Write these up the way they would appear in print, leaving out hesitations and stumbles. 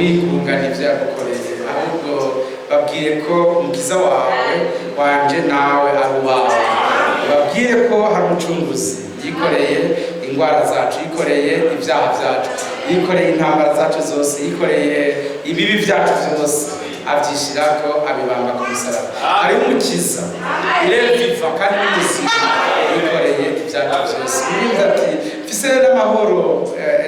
Wigunga n'ibyo yagukoreye, ahubwo babwire ko Umukiza wawe, wanje nawe ari uwawe. Babwire ko hari Umucunguzi yikoreye indwara zacu, yikoreye ibyaha byacu, yikoreye intambara zacu zose, yikoreye ibibi byacu byose, abyishyirako, abibamba ku musaraba. Hariho Umukiza ireviva kandi n'umuzima, yikoreye ibyacu byose. Umwumva ati: "Mfise n'amahoro",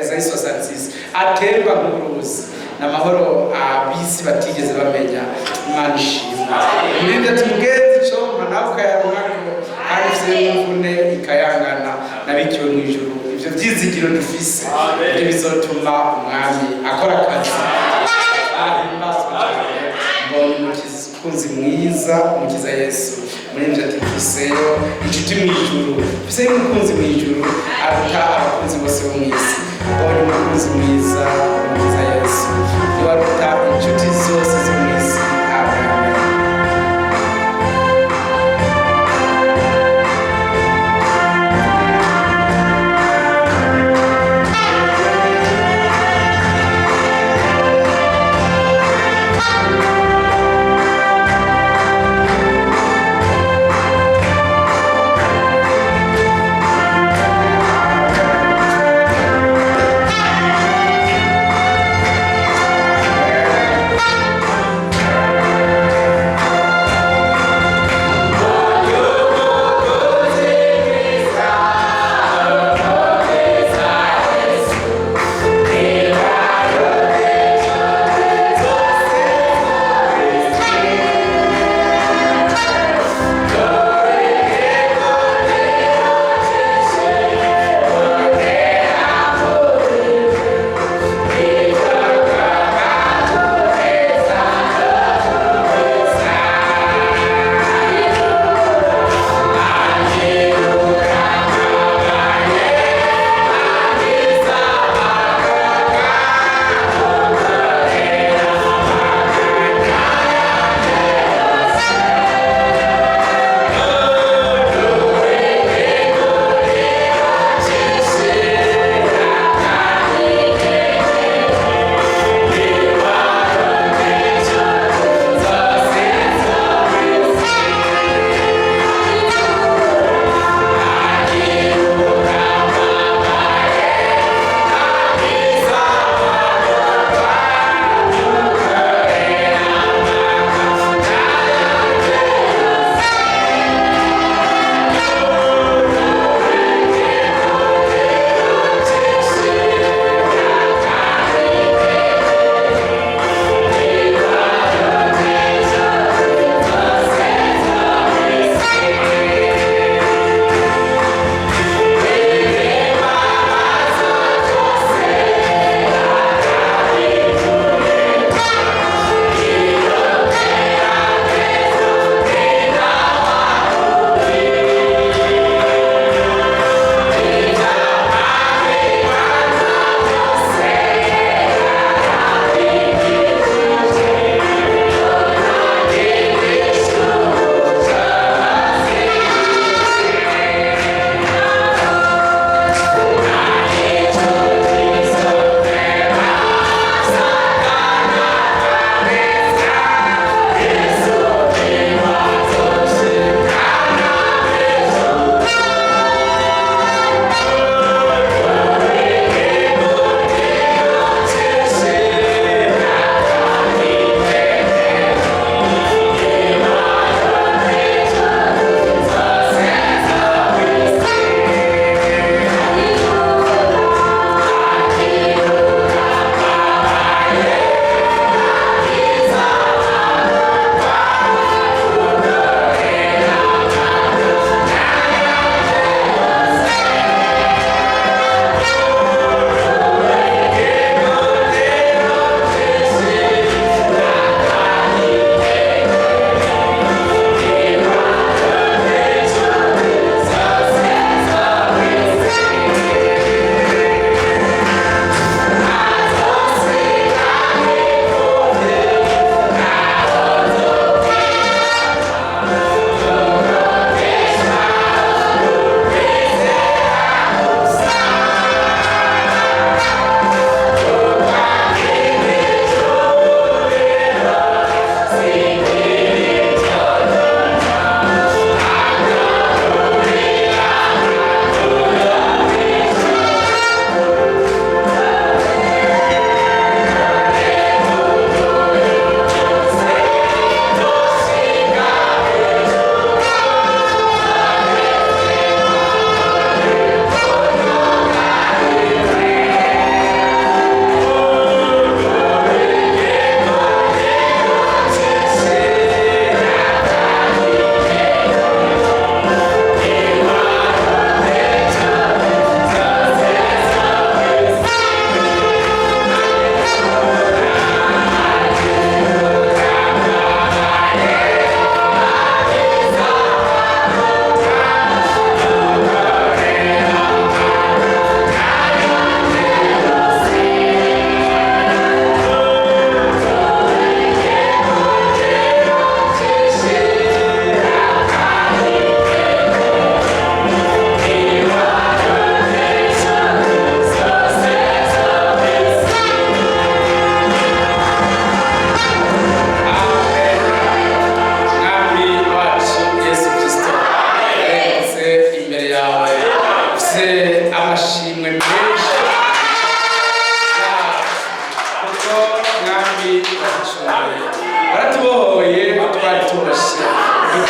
Esayi 66, atemba nk'uruzi, ni amahoro abisi batigeze bamenya. Imana ishimwe. Umurindi ati: "Mugenzi, compa nawe ukayaronkako, kandi ufise n'imvune ikayangana nabikiwe mu ijuru." Ivyo vyizigiro dufise nivyo bizotuma Umwami akora akazi. Ahimbazwe cyane. Mbonye umukunzi mwiza, Umukiza Yesu. Muri ati: "Mfiseyo inshuti mu ijuru, mfiseyo umukunzi mu ijuru aruta abakunzi bose bo mu isi." Mbonye umukunzi mwiza, Umukiza Yesu, niwe aruta inshuti zose zo mu isi. Amen.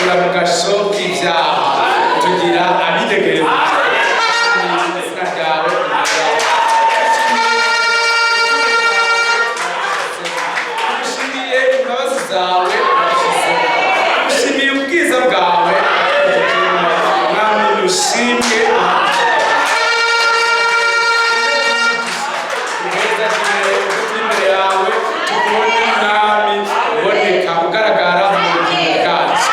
Udukura mu gasho k'ibyaha, tugira abidegemvya. Izina ryawe. Tugushimiye imbabazi zawe washizeho, tugushimiye ubwiza bwawe, Mwami, ushimwe. Neza turi imbere yawe, tubone Mwami uboneka, ugaragara mu bugingo bwacu.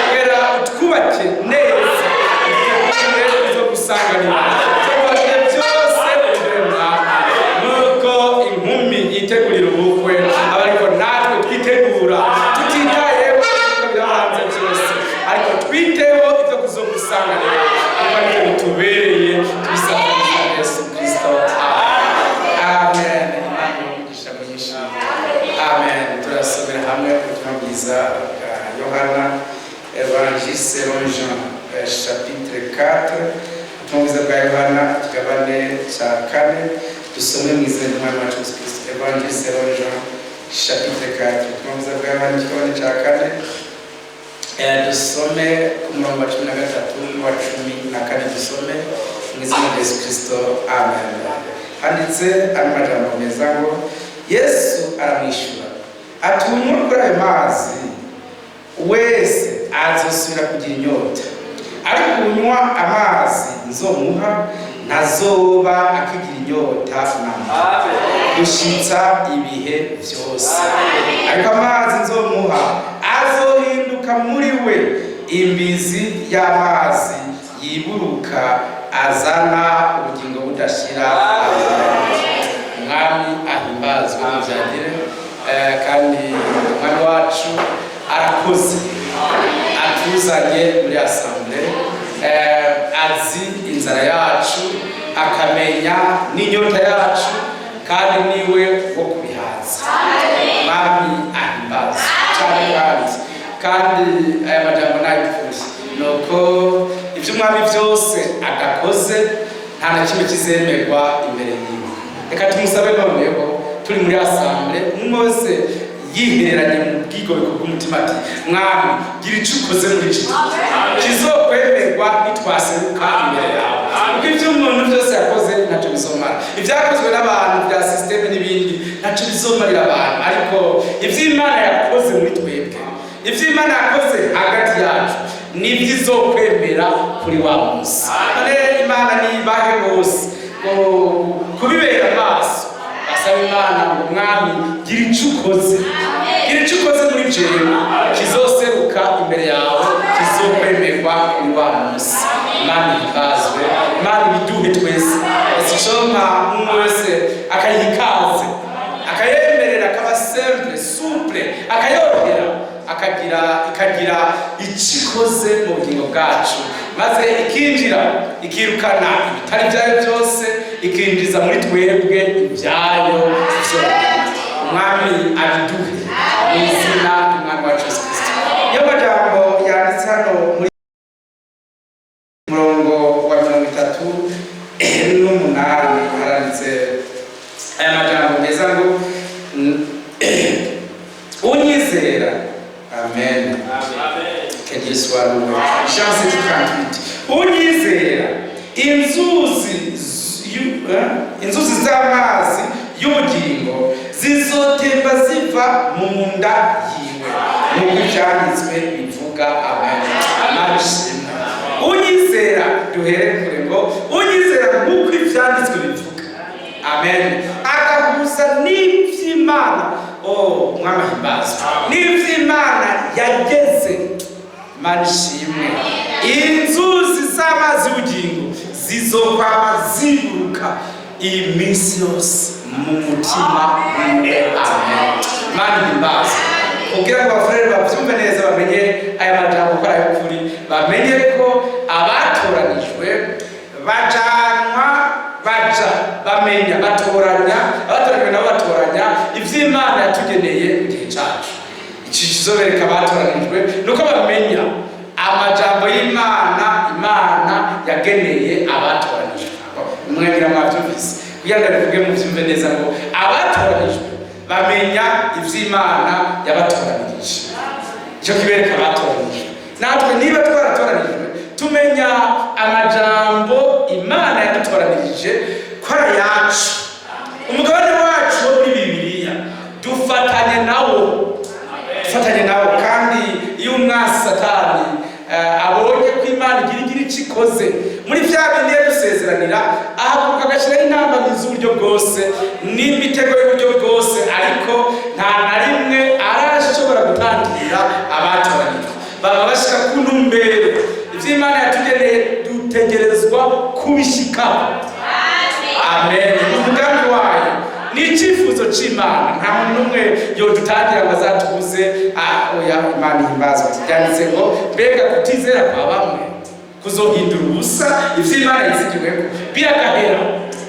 Ongera utwubake neza, utegure izo gusanganira, twubake byose imbere, Mwami, nuko inkumi yitegurira ubukwe, aba ariko natwe twitegura, tutitayeho ibyo biri hanze byose, ariko twiteho ibyo kuzogusanganira, kuko aribyo bitubereye. Tubisabye mu izina rya Yesu Kristo, amen. Imana umugisha mwinshi, amen. Turasomera hamwe ubutumwa bwiza bwa Yohana, Évangile selon Jean, chapitre 4. Ubutumwa bwiza bwa Yohana, ikigabane cya kane, dusome mu izina ry'Umwami wacu Yesu Kristo. Évangile selon Jean, chapitre 4, ubutumwa bwiza bwa Yohana, ikigabane cya kane. Dusome ku murongo wa 13 n'uwa 14, dusome mu izina rya Yesu Kristo, amen. Handitse ano majambo meza ngo: "Yesu aramwishyura ati: 'Unywa kuri ayo mazi wese azosubira kugira inyota, ariko unywa amazi nzomuha ntazoba akigira inyota namba gushitsa ibihe byose, ariko amazi nzomuha azohinduka muri we imbizi y'amazi yiburuka azana ubugingo budashira.'" Umwami ahimbazwe mubyagire. Kandi Umwami wacu arakoze atuzanye muri assemblée. Azi inzara yacu, akamenya n'inyota yacu, kandi niwe wo kubihaza. Mwami ahimbazwe cyane. Kandi aya majambo nayipfuye, nuko ibyo Umwami byose adakoze nta na kimwe kizemerwa imbere yiwe. Reka tumusabe noneho turi muri assemblée, umwe wese yihereranye mu bwigobeko bw'umutima ati: "Mwami, gira icyo ukoze muri iki gihe kizokwemerwa nitwaseruka imbere yawe," kuko ibyo umuntu byose yakoze ntacyo bizomara. Ibyakozwe n'abantu bya système n'ibindi ntacyo bizomarira abantu, ariko iby'Imana yakoze muri twebwe, iby'Imana yakoze hagati yacu, nibyo izokwemera kuri wa munsi. None Imana nibahe bose kubibera amaso, basaba Imana ngo: "Mwami, gira icyo ukoze, gira icyo ukoze muri jewe kizoseruka imbere yawe, kizokwemerwa kuri wa munsi." Imana ihimbazwe, Imana ibiduhe twese. Ese icompa umwe wese akayiha ikaze, akayemerera, akaba simple, souple, akayorohera, akagira ikagira icyo ikoze mu bugingo bwacu, maze ikinjira, ikirukana ibitari byayo byose, ikinjiza muri twebwe ibyayo byose. Umwami abiduhe mu izina ry'Umwami wacu Yesu Kristo. Iyo majambo yanditse hano muri murongo wa 38, haranditse aya majambo meza ngo: "Unyizera." Amen. Que Dieu soit loué. Jean 7:38: "Unyizera, inzuzi inzuzi z'amazi y'ubugingo zizotemba ziva mu nda yiwe, nk'uko ibyanditswe bivuga." Amen. Imana ishimwe. Unyizera, duhere kure ngo: "Unyizera nk'uko ibyanditswe bivuga." Amen. Agahuza n'iby'Imana. Oh, Umwami ahimbazwe. N'iby'Imana yageze. Imana ishimwe. Inzuzi z'amazi y'ubugingo zizokwama ziburuka iminsi yose mu mutima wiwe. Amen. Imana ihimbazwe. Kugira ngo abafurere babyumve neza, bamenye aya majambo ko ari ay'ukuri, bamenye ko abatoranijwe bajanwa, baja bamenya, batoranya, abatoranijwe nabo batoranya ivy'Imana yatugeneye mu gihe cacu. Iki kizobereka abatoranijwe nuko bamenya amajambo y'Imana, Imana yageneye abatoranijwe. Mwagira mwavyumvise? Kugira ngo bivuge muvyumve neza ngo abatoranijwe bamenya ivy'Imana yabatoranirije. Icyo kibereka abatoranijwe. Natwe niba twaratoranijwe, tumenya amajambo Imana yadutoranirije ko ari ayacu, umugabane wacu wo muri Bibiliya. Dufatanye nawo, dufatanye nawo. Kandi iyo umwasi Satani abonye ko Imana igira icyo ikoze muri bya bindi yadusezeranira, ahaguruka agashyiraho intambamyi z'uburyo bwose n'imitego y'uburyo bwose, ariko nta na rimwe arashobora gutangira abatoranijwe. Baba bashika ku ntumbero. Ibyo Imana yatugeneye dutegerezwa kubishikaho. Amen. Ni umugambi wayo, ni icyifuzo cy'Imana. Nta muntu n'umwe yodutangira ngo azatubuze. Ah, oya. Imana ihimbazwe. Byanditse ngo: "Mbega kutizera kwa bamwe kuzohindura ubusa ivyo Imana yizigiweko?" Biragahera,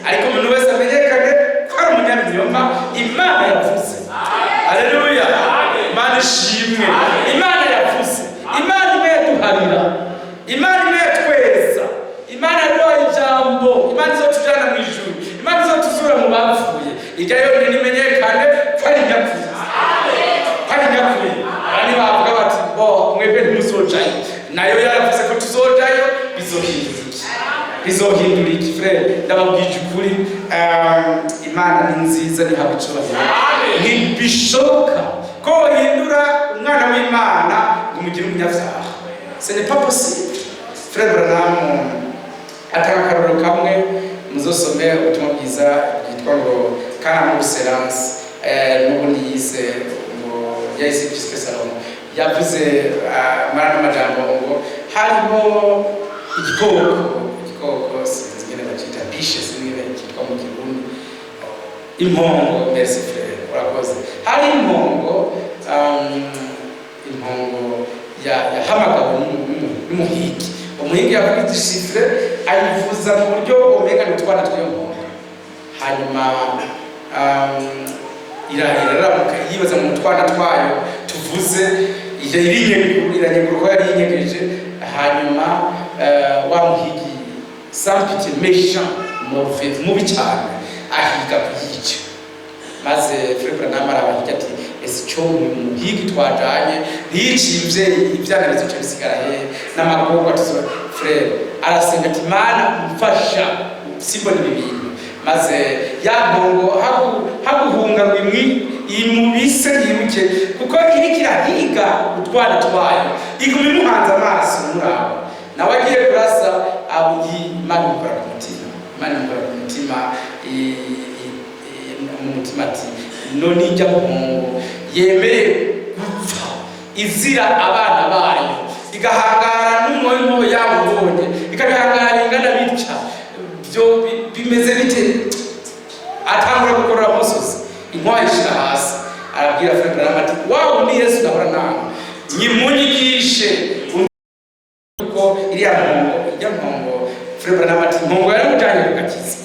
ariko umuntu wese amenyekane ko ari umunyabinyoma. Imana yavuze. Aleluya, Imana ishimwe. Imana yavuze, Imana imwe yaduharira, Imana imwe yatweza, Imana yaduhaye ijambo, Imana izotujana mu ijuru, Imana izotuzura mu bapfuye, ijya yonyine imenyekane ko ari nyakuri, ko ari nyakuri. Abandi bavuga bati: "Bo mwebwe ntimuzojayo." Nayo yaravuze ko tuzojayo. Bizohindura iki? Bizohindura iki? Frère, ndababwije ukuri, Imana ni nziza, ntihabwa icubahiro. Ntibishoboka ko wohindura umwana w'Imana ngo umugire umunyabyaha. Ce n'est pas possible. Frère Branham atanga akarorero kamwe. Muzosome ubutumwa bwiza bwitwa ngo Kana Excellence, n'ubundi yise ngo yahise Puisque Salomo yavuze muri ano majambo ngo hariho igikoko. Igikoko sinzi ingene bacita, biche, sinzi ingene cyitwa mu Kirundi. Impongo, merci frère, urakoze. Hari impongo, impongo yahamagawe n'umuhigi. Umuhigi yavuga igisifure, ayivuza mu buryo umenga ni utwana tw'iyo mpongo. Hanyuma iraramuka, yibaza mu twana twayo tuvuze, ijya irinyegura, iranyegura uko yari yinyegeje. Hanyuma wa muhigi sans pitié, méchant, mauvais, mubi cyane, ahiga kuyica. Maze Frère Branham arabahiga ati: "Ese icyo muhigi twajanye ntiyiciye imvyeyi, ivyana bizoca bisigara hehe n'amagorwa tuzo?" Frère arasenga ati: "Mana, mfasha simbona ibi bintu." Maze ya mpongo haguhunga ngo imwi imubise yiruke, kuko iriko irahiga utwana twayo, iguma imuhanze amaso murabo. Nawe agiye kurasa abuyi, Imana imukora ku mutima, Imana imukora ku mutima, mu mutima ati: "None ijya mpongo yemeye gupfa izira abana bayo, igahangara n'umwoyo yabo ubonye, ikabihangara bingana bitya, byo bimeze bite?" Atangura gukorora amosozi, inkwaya ishira hasi. Arabwira Frère Branham ati: "Wawe ni Yesu nahora nawe, nyimunyigishe uko iriya mpongo, ijya mpongo." Frère Branham ati: "Mpongo yaramujanye ku gakiza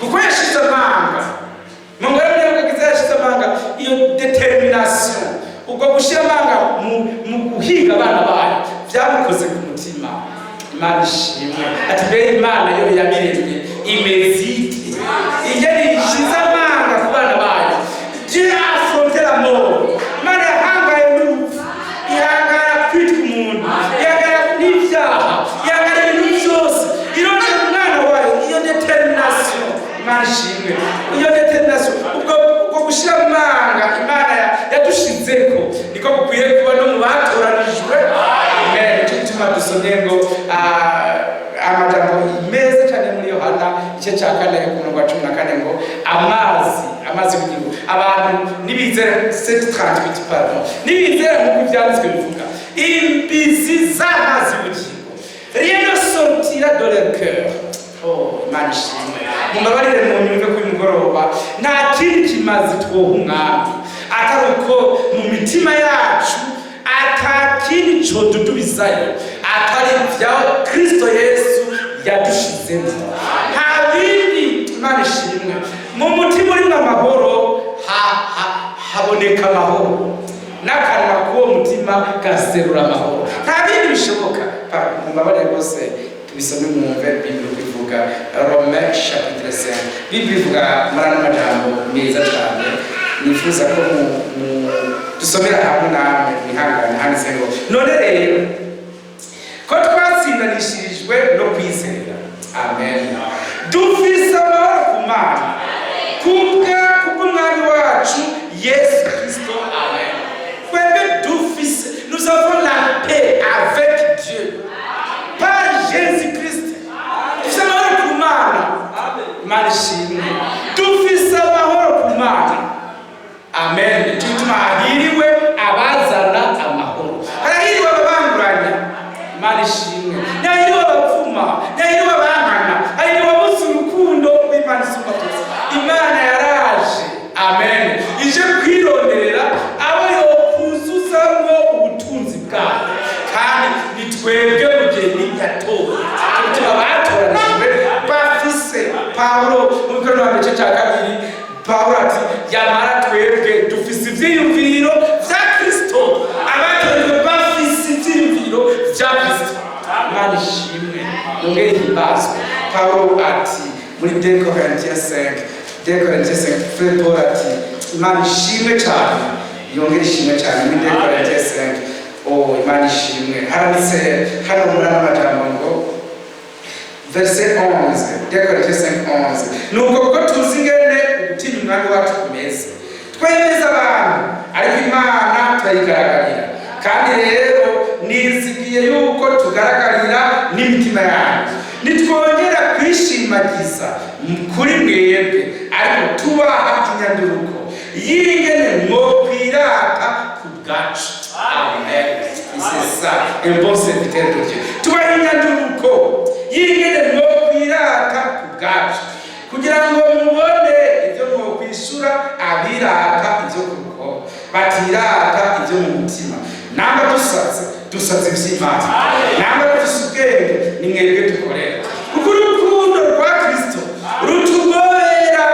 kuko yashize amanga. Mpongo yaramujanye ku gakiza, yashize amanga." Iyo détermination, ubwo gushira amanga mu guhiga abana bayo, byamukoze ku mutima. Imana ishimwe. Ati: "Mbere Imana yo yabiremye imeze ite ingene ishize amanga ku bana bayo?" Dieu a affronté la mort. Imana yahangaye n'urupfu, ihangara kwitwa umuntu, ihangara n'ibyaha, ihangara ibintu byose, irondera umwana wayo. Iyo détermination, Imana ishimwe. Iyo détermination, ubwo gushyira amanga Imana yadushizeko, niko gukwiye kuba no mu batoranijwe. Amen. Nicyo gituma dusomye ngo amajambo meza cyane muri Yohana igice cya 4 ku murongo wa 14 ngo amazi, amazi y'ubugingo, abantu nibizera, 7:38, pardon, nibizera nk'uko ibyanditswe bivuga, imbizi z'amazi y'ubugingo, rien ne sortira de leur cœur. Oh, Imana ishimwe. Mumbabarire mu nyumve ko uyu mugoroba nta kindi kimazi twoha Umwami atari uko mu mitima yacu ata kindi codudubizayo atari ibya Kristo Yesu yadushizemo. Nta bindi. Imana ishimwe. Mu mutima urimo amahoro haboneka amahoro, n'akanwa k'uwo mutima gaserura amahoro. Nta bindi bishoboka. Mumbabarire rwose tubisome mwumve Bible uko ivuga. Romains chapitre 5, Bible ivuga muri ano majambo meza cyane nifuza ko dusomera hamwe namwe mwihangane. Handitse ngo: "None rero Ko twatsindanishirijwe no kwizera. Amen. Dufise amahoro ku Mana kubw'Umwami wacu Yesu Kristo. Amen. Twebwe dufise, nous avons la paix avec Dieu par Jésus-Christ. Dufise amahoro ku Mana. Imana ishimwe. Dufise amahoro ku Mana. Amen. Nicyo gituma hahiriwe abazana amahoro, harahiriwe ababanguranya. Imana ishimwe. Ntahiriwe abapfuma, ntahiriwe abankana, hahiriwe abuze urukundo rw'Imana isumba byose. Imana yaraje, amen, ije kwironderera abo yokuzuzamwo ubutunzi bwayo, kandi ni twebwe mugeni yatoye. Tuba batoranijwe bafise. Pawulo mu Bikorwa wa gice cya 2, Pawulo ati: "Yamara twebwe dufise ivyiyumviro vya Kristo." Abatoranijwe bafise ivyiyumviro vya Kristo. Imana ishimwe, yongere ihimbazwe. Pawulo ati muri 2 Corinthiens 5, 2 Corinthiens 5, Frère Paul ati, Imana ishimwe cyane, yongere ishimwe cyane, muri 2 Corinthiens 5. Oh, Imana ishimwe. Haranditse hano muri ano majambo ngo, verset 11, 2 Corinthiens 5 11: "Nuko kuko tuzi ingene ugutinya Umwami wacu kumeze, twemeza abantu, ariko Imana turayigaragarira. Kandi rero nizigiye yuko tugaragarira n'imitima yanyu. Nitwongera kwishimagiza kuri mwebwe, ariko tubaha inyanduruko y'ingene mwokwirata ku bwacu." Amen. C'est ça un bon serviteur de Dieu. Tubaha inyanduruko y'ingene mwokwirata ku bwacu, kugira ngo mubone ibyo mwokwishura abirata ibyo ku rukoba, batirata ibyo mu mutima. Namba dusatse, dusatse iby'Imana. Namba dufise ubwenge, ni mwebwe dukorera. Kuko urukundo rwa Kristo rutugobera,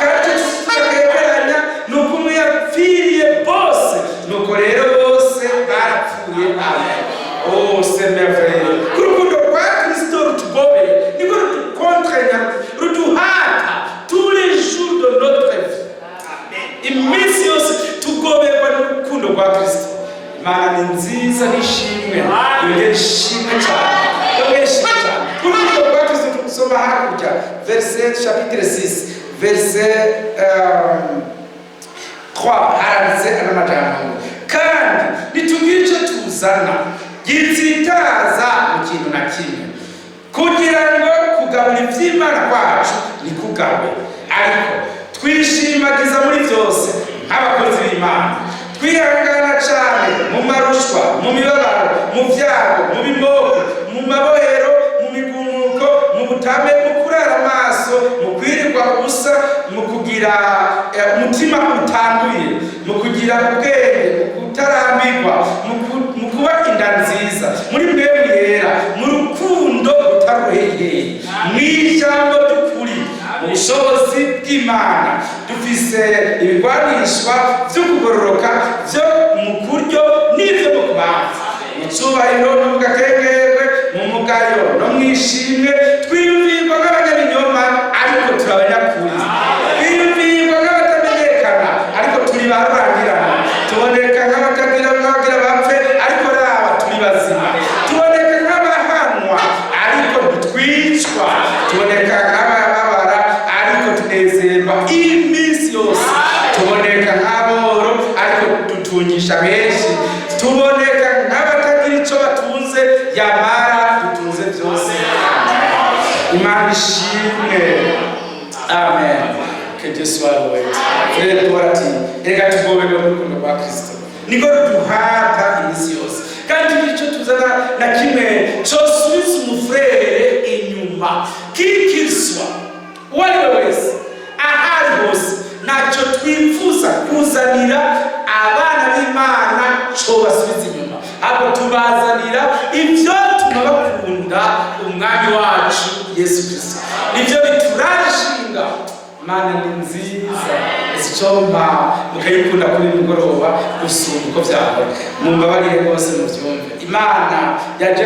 kandi tutakekeranya ni uko umwe yapfiriye bose, nuko rero bose barapfuye. Amen. Oh, c'est merveilleux. Ko urukundo rwa Kristo rutugobeye, niko rudukontrenya, ruduhata tous les jours de notre vie. Iminsi yose tugoberwa n'urukundo rwa Kristo. Imana ni nziza, n'ishimwe, yongera ishimwe cyane, yongera ishimwe cyane. Urukundo rwa Kristo, tumusoma hakurya, verset, chapitre 6, verset 3, haranditse ano majambo ngo: "Kandi ntitugire icyo tuzana gitsitaza mu kintu na kimwe, kugira ngo kugabura iby'Imana kwacu ntikugawe. Ariko twishimagiza muri byose nk'abakozi b'Imana, twihangana cyane mu marushwa, mu mibabaro, mu byago, mu bimoko, mu mabohero, mu migumuko, mu butame, mu kurara amaso, mu kwirirwa ubusa, mu kugira umutima utanduye, mu kugira ubwenge, mu kutarambirwa, mu kuba inda nziza, muri Mpwemu Yera, mu rukundo rutaruheyeye, mu ijambo ry'ukuri, mu bushobozi bw'Imana, dufise ibigwanishwa byo kugororoka byo mu kuryo n'ibyo mu kubanza, mu cyubahiro no mu gakengerwe, mu mugayo no mu ishimwe. Twiyumvirwa nk'abanyabinyoma, ariko turi abanyakuri. Twiyumvirwa nk'abatamenyekana, ariko turi ba rurangirana. Tuboneka nk'abatagira, nk'abagira bapfe, ariko raba turi bazima. Tuboneka nk'abahanwa, ariko ntitwicwa. Tuboneka nk'abababara, ariko tunezerwa iminsi yose. Tuboneka nk'aboro, ariko dutungisha benshi. Tuboneka nk'abatagira icyo batunze, yamara dutunze byose." Imana ishimwe. Amen. Que Dieu soit loué. Frère Paul ati: "Reka tugoberwe mu rukundo rwa Kristo, niko ruduhata iminsi yose, kandi tugira icyo tuzana na kimwe cyosubiza umufurere inyuma, kikizwa uwo ari we wese, ahari hose. Ntacyo twifuza kuzanira abana b'Imana cyo basubiza inyuma, ahubwo tubazanira ibyo tuma bakunda Umwami wacu Yesu Kristo. Nibyo biturashinga." Imana ni nziza. Icompa mukayikunda kuri mugoroba gusumba uko byahora. Mumbabarire rwose, mubyumve. Imana yaje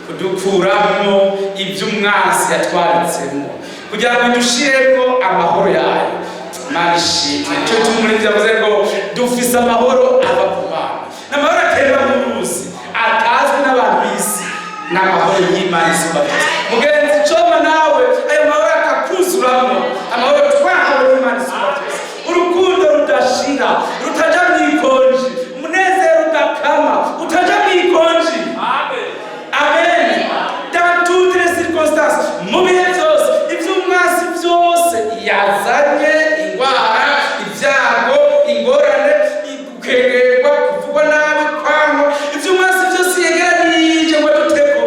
kudukuramo iby'umwansi yatwaritsemo, kugira ngo idushiremo amahoro yayo. Imana ishimwe. Nicyo tumuri byavuze ngo dufise amahoro ava ku Mana, n'amahoro atemba nk'uruzi, atazwi n'abantu b'isi. N'amahoro y'Imana isumba byose. Mugenzi, coma nawe ayo mahoro akakuzuramo, amahoro twahawe n'Imana isumba byose, urukundo rudashira, rutaja mw'ikonji, umunezero udakama, utaja mw'ikonji. Amen. Dans toutes les circonstances, mu bihe byose, iby'umwasi byose yazanye, indwara, ibyago, ingorane, gukengerwa, kuvugwa nabi, kwangwa, iby'umwasi byose yegeranije ngo duteko,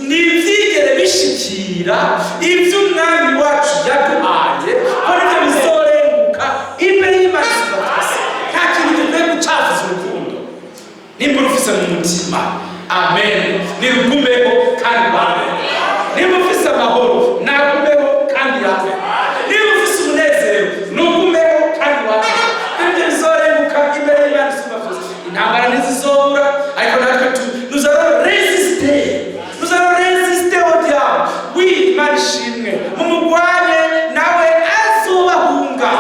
ntibyigere bishikira iby'Umwami wacu yaduhaye, ko nibyo bizorenguka imbere y'Imana isumba byose. Nta kintu gikwiye gucafuza urukundo. Nimba urufise mu mutima, amen, nirugumeho kandi rwame. Nimba ufise amahoro, nagumeho kandi yame. Niba ufise umunezero, nugumeho kandi wame. Ibyo bizorenguka imbere y'Imana isumba byose. Intambara ntizizobura, ariko natwe nous allons résister, nous allons résister au diable. Oui, Imana ishimwe. Mumugwanye, nawe azobahunga.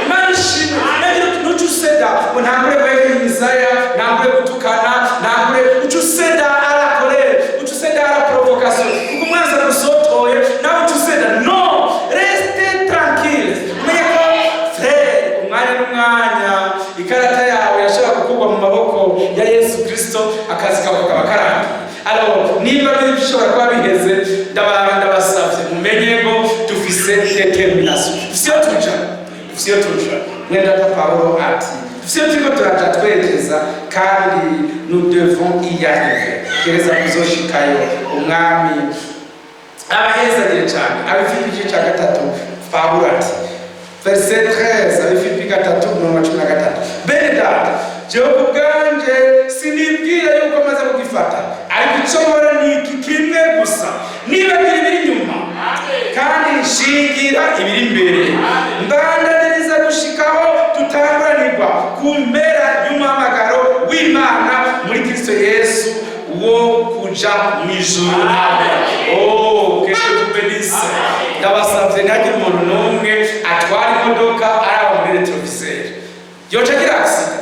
Imana ishimwe. Nagira uti ntuce useda ngo ntangure kwegera imisaya, ntangure gutukana, ntangure uce useda à la colère, uce useda à la provocation, kuko umwanzi agusotoye, nawe uce useda. Non, reste tranquille. Umenye ko, frère, umwanya n'umwanya ikarata yawe yashobora gukurwa mu maboko ya Yesu Kristo, akazi kawe kakaba karangiye. Alors niba bishobora kuba biheze, ndabasavye mumenye ngo dufise détermination, dufise iyo tuja, dufise iyo tuja. Mwene data Pawulo ati dufise iyo turiko turaja twerekeza, kandi nous devons y arriver, gereza kuzoshikayo. Umwami abahezagire cyane. Abifilipi igice cya 3, Pawulo ati, verset 13, Abifilipi 3 umurongo wa 13: "Bene data, jewe ku bwanje sinibwira yuko maze kugifata, ariko icyo nkora ni iki kimwe gusa: nibagira ibiri inyuma kandi nshingira ibiri imbere, mbandaniriza gushikaho tutanguranirwa ku mpera y'umuhamagaro w'Imana muri Kristo Yesu wo kuja mu ijuru." Amen. Oh, que Dieu vous bénisse. Ndabasabye, ntihagire umuntu n'umwe atwara imodoka araba muri rétroviseur, yoca agira accident.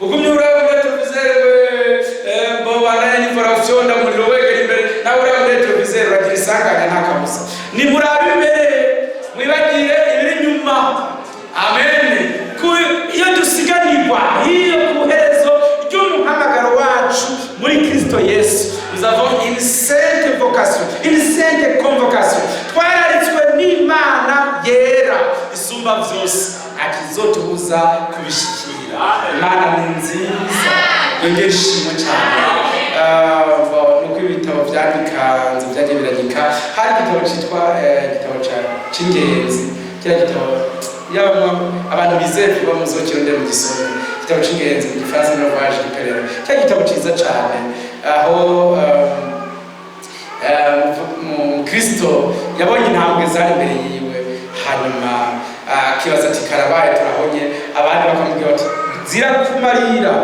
Ugumye uraba muri rétroviseur, we bo bandanye n'information, umuriro wegera imbere, nawe uraba muri rétroviseur, uragira isanganya, nta kabuza. Nimurabe imbere, mwibagire ibiri inyuma. Amen. Iyo dusiganirwa iyo ku herezo ry'umuhamagaro wacu muri Kristo Yesu, nous avons une sainte vocation, une sainte convocation. Twararitswe n'Imana yera isumba byose, ntakizotubuza kubishikira. Imana ni nziza, yongera ishimwe cyane. Bon, nuko ibitabo byandikanze byagiye biragika, hari igitabo cyitwa igitabo c'ingenzi. Kiriya gitabo, yaba abantu bizeye vuba, muzokirondera mu gisome, igitabo c'ingenzi mu gifaransa no voyage du pèlerin. Cya gitabo cyiza cyane, aho mu Kristo yabonye intambwe zari imbere yiwe, hanyuma akibaza ati: "Karabaye, turahonye." Abandi bakamubwira bati: "Zirakumarira."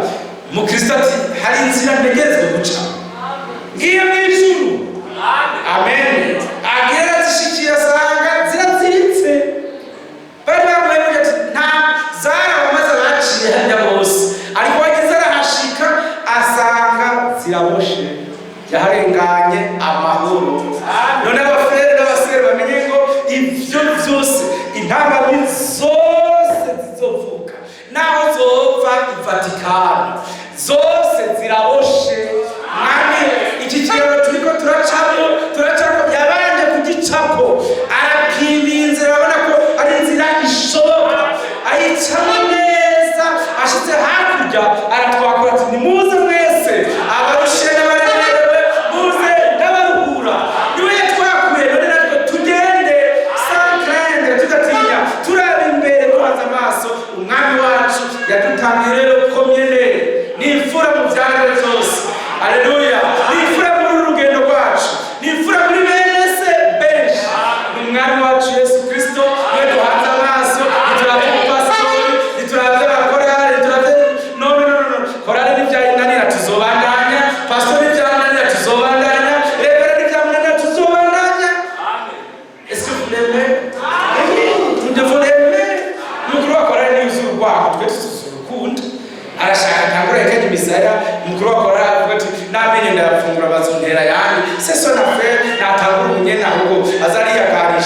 Mu Kristo ati: "Hari inzira ntegerezwa guca ngiye mu ijuru." Amen. Agera zishikiye, asanga ziraziritse. Bari bambaye ati nta zarabamaze, baciye hajya bose, ariko wageze arahashika asanga ziraboshe, yaharenganye amahoro. None abafrères n'abasœurs bamenye ngo ibyo byose, intambamyi zose zizovuka, naho zova i Vatikano, zose ziraboshe. Mwami, iki kiraro turiko turacamo, turacako.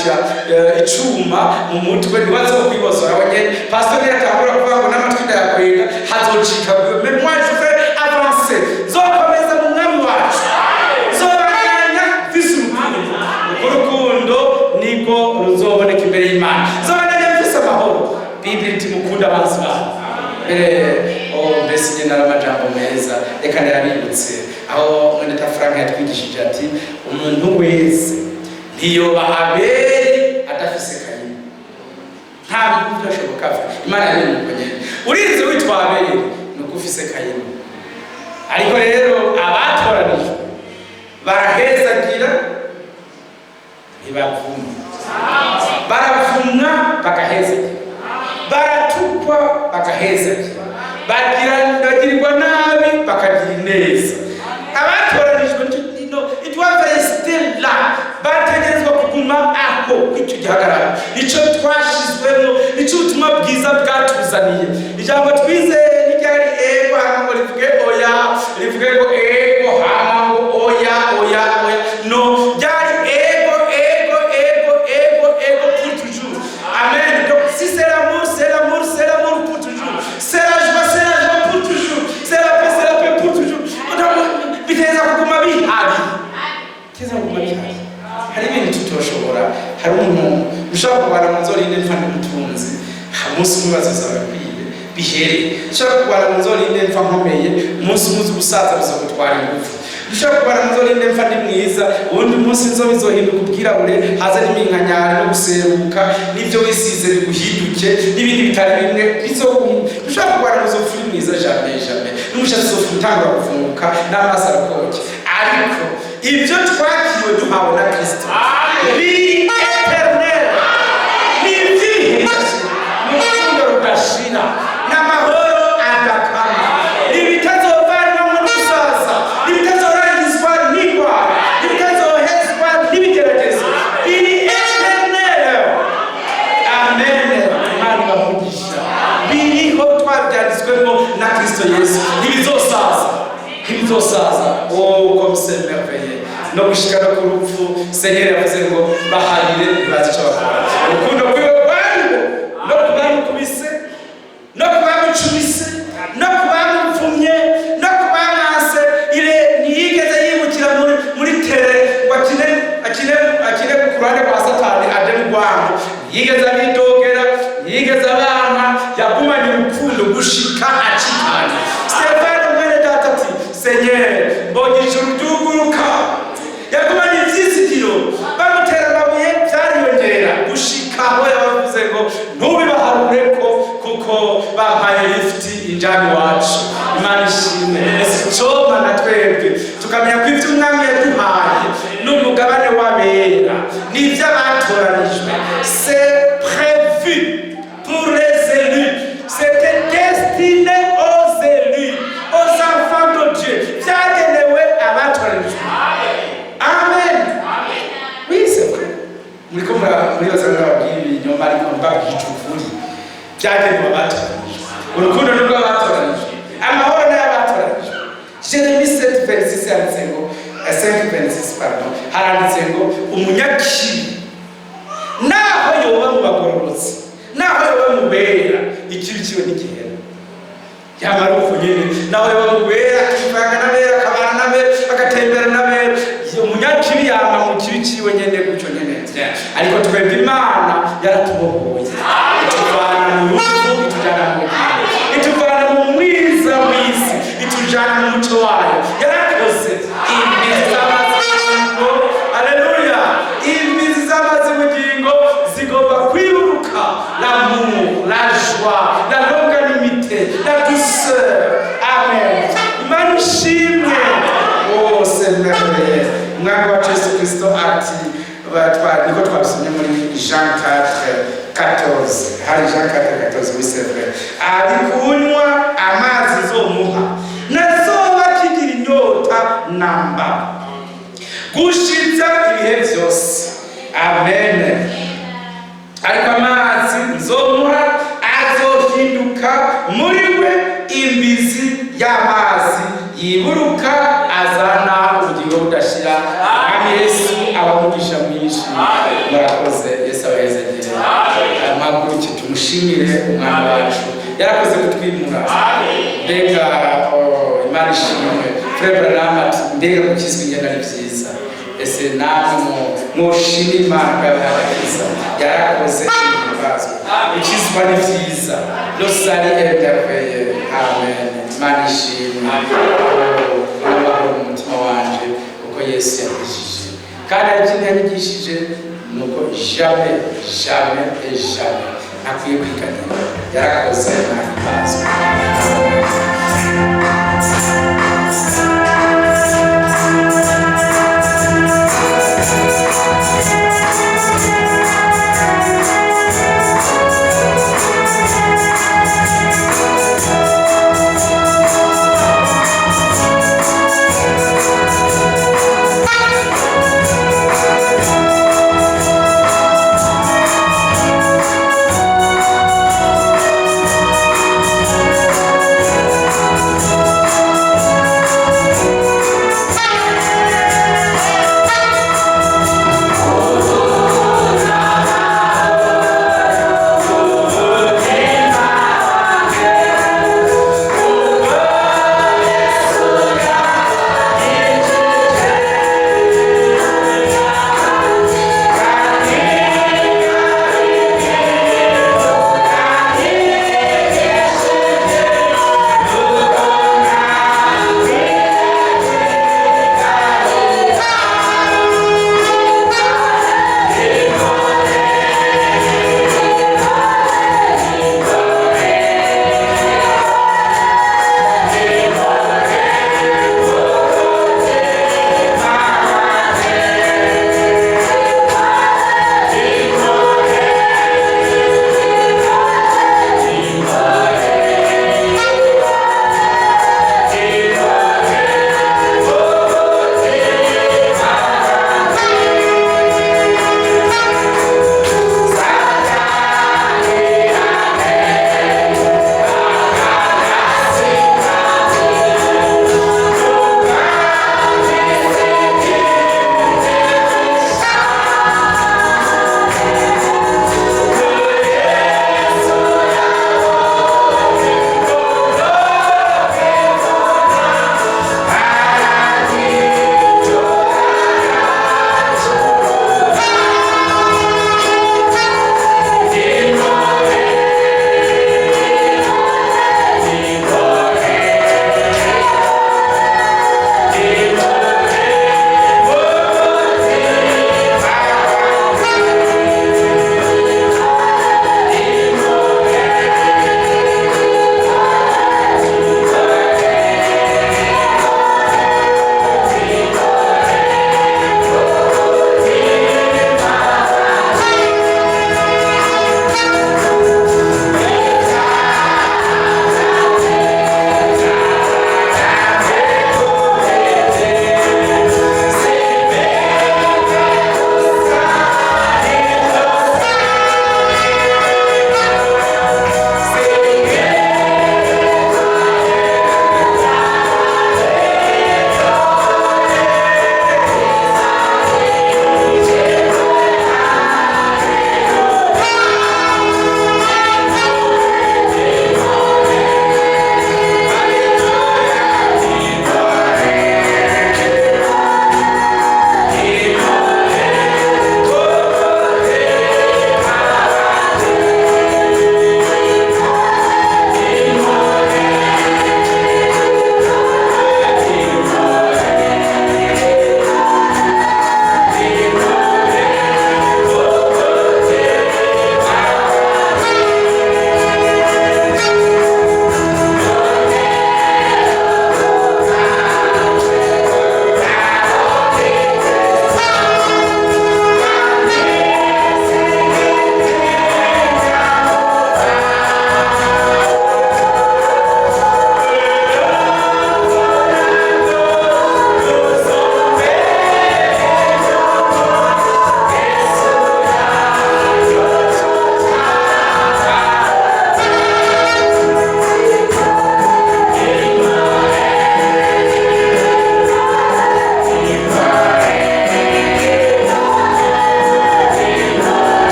Asha icuma mu mutwe ntibazokwibosora wenyene. Pastor yatangura kuvuga ngo n'amatwi ndayakwega, hazocika. Mais moi, je vais avancer, zokomeza mu Mwami wacu, zobandanya mfise urukundo, kuko urukundo niko ruzoboneka imbere y'Imana. Zobandanya mfise amahoro. Bibiri iti: "Mukunda abansi banyu." Oh, mbese nyine ari amajambo meza. Reka ndayabibutse aho mwene ta Frank yatwigishije ati: "Umuntu wese ntiyoba Abeli adafise Kayini." Nta bintu byashoboka. Imana yabinuko nyene urinze witwa Abeli nuko ufise Kayini. Ariko rero abatoranijwe barahezagira, ntibavuma. Baravumwa, bagahezagira. Baratukwa, bagahezagira. Bagirirwa nabi, bakagira ineza. Abatoranijwe no ils doivent rester là, bategerezwa kuguma aho kw'icyo gihagararo. Nico twashizwemo, nico ubutumwa bwiza bwatuzaniye. Ijambo twizeye ntiryari ego hama ngo rivuge oya, rivuge ngo ego hama ngo oya, oya, oya. No, ryari ego, ego, ego, ego, ego pour toujours. Amen. Donc si c'est l'amour, c'est l'amour, c'est l'amour pour toujours. C'est la joie, c'est la joie pour toujours. C'est la paix, c'est la paix pour toujours. Biteza kuguma bihari, biteza kuguma bihari. Hari ibintu tutoshobora. Hari umuntu ushobora kurwana mu nzorinde mpfa n'ubutunzi, umunsi umwe bazoza babikwiye bihere. Ushobora kurwana mu nzorinde mpfa nkomeye, umunsi umwe uzi ubusaza buzogutwara ingufu. Ushobora kurwana mu nzorinde mpfa ndi mwiza, uwundi munsi inzobe izohinduka ubwirabure, haza n'iminkanyari no guseruka, n'ibyo wisize biguhinduke, n'ibindi bitari bimwe bizokuma. Ushobora kurwana mu nzopfa uri mwiza, jamais, jamais. N'umushatsi uzopfa utangura gufunguka n'amaso arakoke. Ariko ibyo twakiriwe duhawe na Kristo biri éternel, ni iby'ibihe bidashira, ni urukundo rudashira, ni amahoro adakama, ni ibitazovanwamo n'ubusaza, ni ibitazorangizwa n'indwara, ni ibitazohezwa n'ibigeragezo. Biri éternel. Amen. Imana ibamugisha. Biriho, twabyanditswemo na Kristo Yesu, ntibizosaza, ntibizosaza. Oh, comme c'est merveilleux! No gushika no ku rupfu, Seigneur yavuze ngo: "Baharire, ntibazi icyo bakora." Urukundo rwiwe rwariho no ku bamukubise, no ku bamucumise, no ku bamupfumye, no ku bamwase. Ire ntiyigeze yimukira muri tere ngo akine ku ruhande rwa Satani, aje mu rwango. Ntiyigeze abidogera, ntiyigeze abana. Yagumanye urukundo gushika acikanye. Stefano mwene data ati: "Seigneur, mbonye ijuru ryuguruka." Yagumanye ivyizigiro. Bamutera amabuye, vyariyongera, gushika aho yabavuze ngo: "Ntubibaharure ko kuko bampaye lifuti injani iwacu." Imana ishimwe. Icoma na twebwe tukamenya ko ivyo Umwami yaduhaye n'umugabane w'abera, ni ivy'abatoranijwe. C'est prévu pour les élus, c'était destiné aux élus, aux enfants de Dieu. Vyagenewe abatoranijwe. Amen. Oui, c'est vrai. Muriko muribaza ngo ndababwira ibinyoma, ariko mbabwije ukuri. Byagenewe abatoranijwe. Urukundo ni rw'abatoranijwe, amahoro ni ay'abatoranijwe. Jérémie 7 26 yanditse ngo, 5 26, pardon, haranditse ngo: "Umunyakibi naho yoba mu bagororotsi, naho yoba mu bera, ikibi kiwe ntigihera." Yamara uko nyene, naho yoba mu bera, akivanga n'abera, akabana n'abera, agatembera n'abera, umunyakibi yama mu kibi ciwe nyene gutyo nyene. Ariko twebwe Imana yaratubohoye, ituvana mu rupfu, itujana mu bugingo, ituvana mu mwiza w'isi, itujana mu muco wayo. Yarakoze. Imbizi z'amazi y'ubugingo, aleluya, imbizi z'amazi y'ubugingo zigomba kwiburuka. L'amour, la joie, la longanimité, la douceur. Amen. Imana ishimwe. Oh, c'est merveilleux. Umwami wacu Yesu Kristo ati niko twabisomye muri Jean 4 14. Hari Jean 4 14. Oui, c'est vrai. Ari kunywa amazi nzomuha nazoba kigira inyota namba gushitsa ibihe byose. Amen. Ariko amazi nzomuha azohinduka muri we imbizi y'amazi yiburuka azana ubugingo budashira. Umwami Yesu abamugisha mwinshi. Imana ishimwe. Murakoze, Yesu abahezagire. Muhaguruke tumushimire Umwami wacu, yarakoze kutwimura. Mbega, oh, Imana ishimwe. Frère Branham ati: "Mbega gukizwa ingene ari vyiza!" Ese namwe mwoshima Imana ko yabahaye agakiza? Yarakoze, ihimbazwe. Gukizwa ni vyiza. Le salut est merveilleux. Amen. Imana ishimwe. Oh, n'amahoro mu mutima wanje kuko Yesu yanyigishije, kandi hari ikindi yanyigishije, ni uko jamais, jamais et jamais ntakwiye kwiganira. Yarakoze, nahimbazwe. Amen.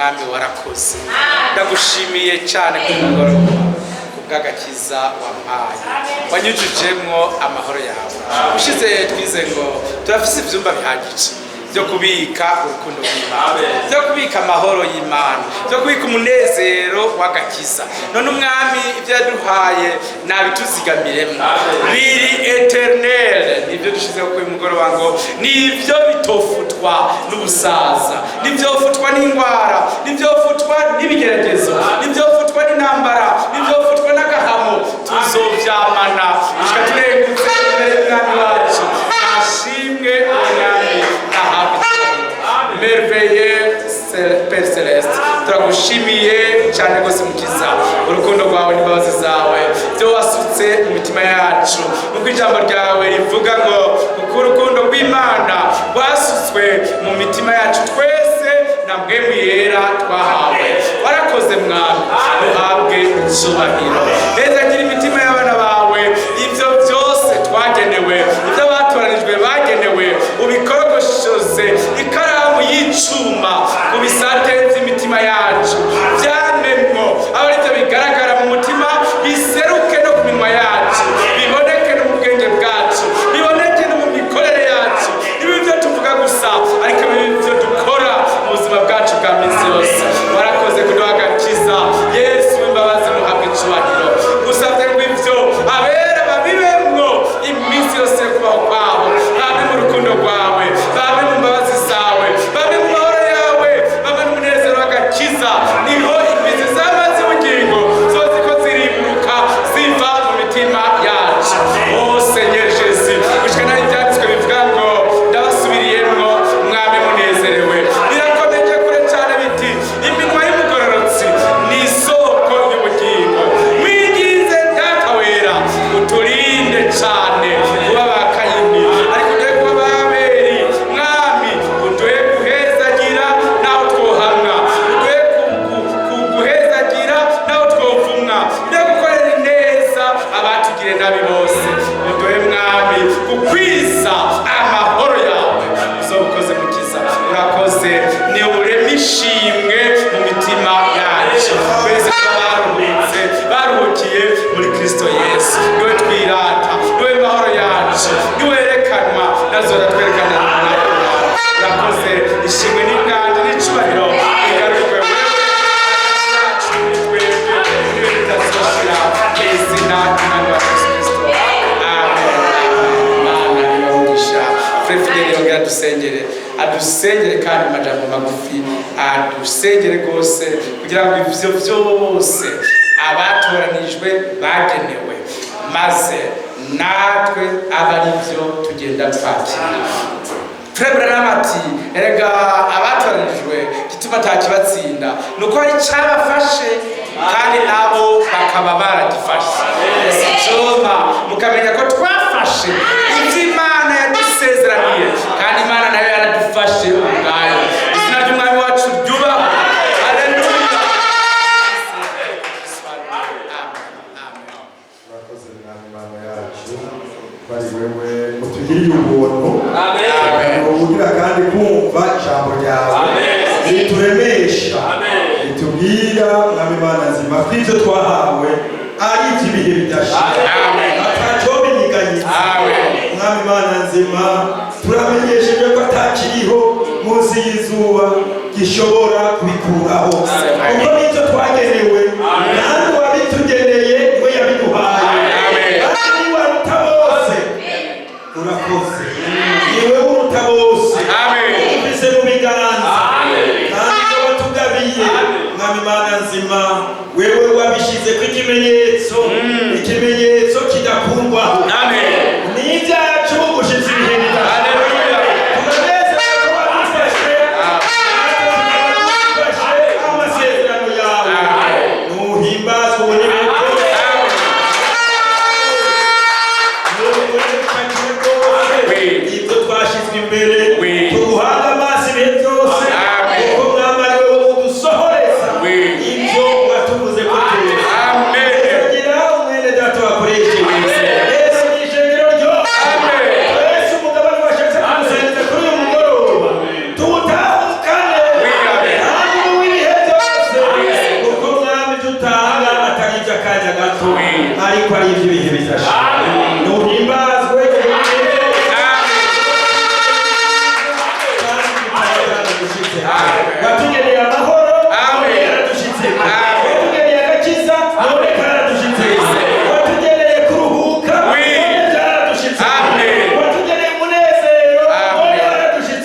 Mwami, warakoze. Ndagushimiye cyane ku mugoroba kubw'agakiza wampaye, wanyujujemwo amahoro yawe. Ushize twize ngo turafise ivyumba bihagije byo kubika urukundo rw'Imana, byo kubika amahoro y'Imana, byo kubika umunezero w'agakiza. None Umwami ibyo yaduhaye nabituzigamiremo, biri éternel. Nibyo dushizeho kuri mugoroba ngo nibyo bitofutwa n'ubusaza, nibyofutwa n'indwara, nibyofutwa n'ibigeragezo, nibyofutwa n'intambara, nibyofutwa n'agahamo. Tuzovyamana gushika turengutse imbere y'Umwami wacu. Ashimwe Umwami, ahabwe icyubahiro. Merveilleux Père Céleste, turagushimiye cyane rwose, Mukiza, urukundo rwawe n'imbabazi zawe byo wasutse mu mitima yacu, nk'uko ijambo ryawe rivuga ngo kuko urukundo rw'Imana rwasutswe mu mitima yacu twese na Mpwemu Yera twahawe. Warakoze, Mwami, uhabwe icyubahiro. Neza gira imitima y'abana bawe, ibyo byose twagenewe, ibyo batoranijwe bagenewe, ubikorogoshoze ikaramu y'icuma ku bisate by'imitima yacu, byamemwo aho aribyo bigaragara mu mutima, biseruke no ku minwa yacu, biboneke no mu bwenge bwacu, biboneke no mu mikorere yacu. Niba ibyo tuvuga gusa, ariko bibe ibyo dukora mu buzima bwacu bwa minsi yose. Warakoze kuduha agakiza. Yesu w'imbabazi, muhabwe icyubahiro. Gusabye ngo ibyo abera babibemwo iminsi yose yo kubaho kwabo, babe mu rukundo rwawe, babe mu mbabazi zawe, babe mu mahoro yawe, babe n'umunezero w'agakiza. Niho imizi z'amazi y'ubugingo zo ziko zirimbuka ziva mu mitima yacu. Oh Seigneur Jésus, gushika naho ibyanditswe bivuga ngo ndabasubiriyemwo, mwame munezerewe. Birakomeje kure cyane biti iminwa y'umugororotsi ni isoko y'ubugingo. Mwinginze Data Wera uturinde cyane kuba ba Kayini, ariko uduhe kuba ba Abeli. Mwami, uduhe guhezagira naho twohamwa, uduhe guhezagira naho twovumwa, uduhe gukorera neza abatugire nabi bose, uduhe, Mwami, gukwiza amahoro yawe. Uzobukoze, Mukiza, urakoze. Ni ureme ishimwe mu mitima yacu twese baruhutse, baruhukiye muri Kristo Yesu. Niwe twirata, niwe mahoro yacu, niwerekanwa nazora twerekana nawe. Urakoze. Ishimwe n'inganje n'icubahiro bigarurwe wewe yacu muri twebwe niwe bitazoshira, mu izina ry'Umwami wacu Yesu Kristo, amen. Imana ibamugisha. Frère Fidèle yongera adusengere, adusengere kandi mu majambo magufi, adusengere rwose kugira ngo ivyo vyose abatoranijwe bagenewe, maze natwe abe ari byo tugenda twakira. Frère Branham ati erega abatoranijwe gituma atakibatsinda ni uko hari icyabafashe kandi nabo bakaba baragifashe. Icoma mukamenya ko twafashe ibyo Imana yadusezeraniye, kandi Imana nayo yaradufashe ubwayo. Izina ry'Umwami wacu ryubahwe. Haleluya. Amen. Urakoze, Mwami Imana yacu, ko ari wewe utugiriye ubuntu ubugira kandi kumva ijambo ryawe rituremesha, ritubwira, Mwami Imana nzima, ko ibyo twahawe ari iby'ibihe bidashira, ataco binyiganyiza. Mwami Imana nzima, turamenyesheje ko atakiriho munsi y'izuba gishobora kubikuraho, kuko n'ibyo twagenewe kandi uwabitugeneye niwe yabiduhaye, kandi niwe aruta bose. Urakoze, niwe uruta bose. Ufise mu biganza kandi ibyo watugabiye, Mwami Imana nzima, wewe wabishyize ko ikimenyetso, ikimenyetso kidakundwaho. Ni ibyacu gushitsa ibihe bidashira. Haleluya. Turanezerewe ko wadufashe, natwe tukaba dufashe amasezerano yawe. Nuhimbazwe ubone rwose ibyo twashyizwe imbere, tuguhanga amaso ibihe byose, kuko Mwami ari wowe udusohoreza ibyo watuvuze ko tuzi. Gira umwene data wakoresheje. Yesu.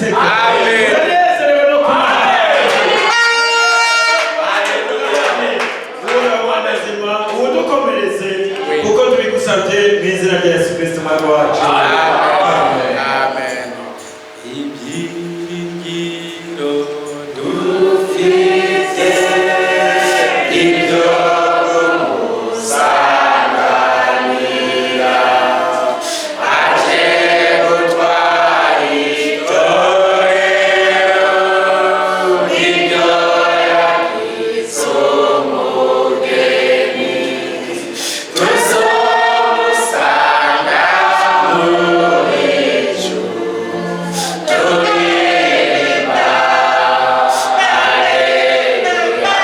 Turabishitseko. Amen. Turanezerewe no kumara. Uhoraho w'amazima, uwudukomereze kuko tubigusabye mu izina rya Yesu Kristo Umwami wacu. Amen. Amen. Ibyiringiro dufite, ibyo kumusanganira, aje gutwara itorero, ibyo yagize umugeni, tuzomusanga mu ijuru, turirimba Haleluya.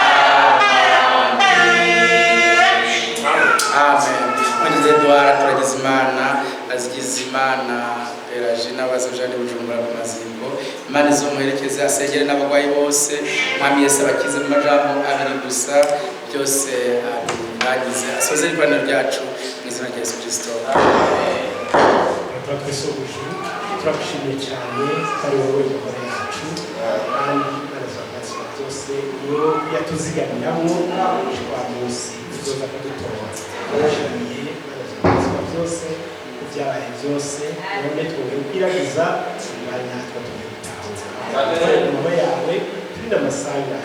Amen. Mwagize Edouard, turagize Imana, azigize Imana Pelagie n'abazojane Bujumbura ku maziko. Imana izomuherekeze, asengere n'abarwayi bose. Umwami Yesu abakize mu majambo abiri gusa, byose abirangize. Asoze ikoraniro ryacu mu izina rya Yesu Kristo. Data twese wo mu ijuru, turagushimiye cyane ko ari wowe mahoro yacu, kandi arazagasira byose niyo yatuzigamiramo wa munsi uzoza kudutora. Turagushimiye arazagasira byose ku byabaye byose, none twongeye kwiragiza umwanya tuba tugiye gutaha amahoro yawe, turinde amasanganya,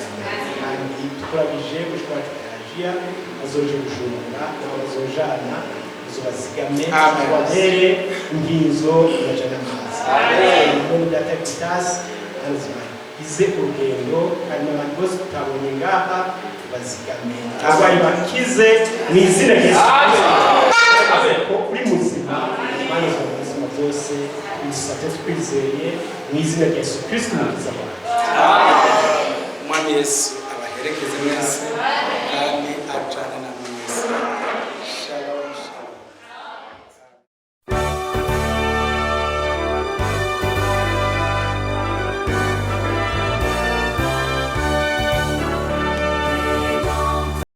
kandi tukurabije mushiki wacu Pelagiya azoje Bujumbura n'abo bazojana, uzobazigame. Amen. Ubabere inginzo amajana amazi muri data Vitasi ize urugendo, kandi n'abandi bose tutabonye ngaha bazigame, abarwayi bakize mu izina rya Yesu Kristo, ko uri muzima. Mana, ubuzima byose bidusabye twizeye mu izina rya Yesu Kristo Umukiza wacu. Umwami Yesu abaherekeze mwese kandi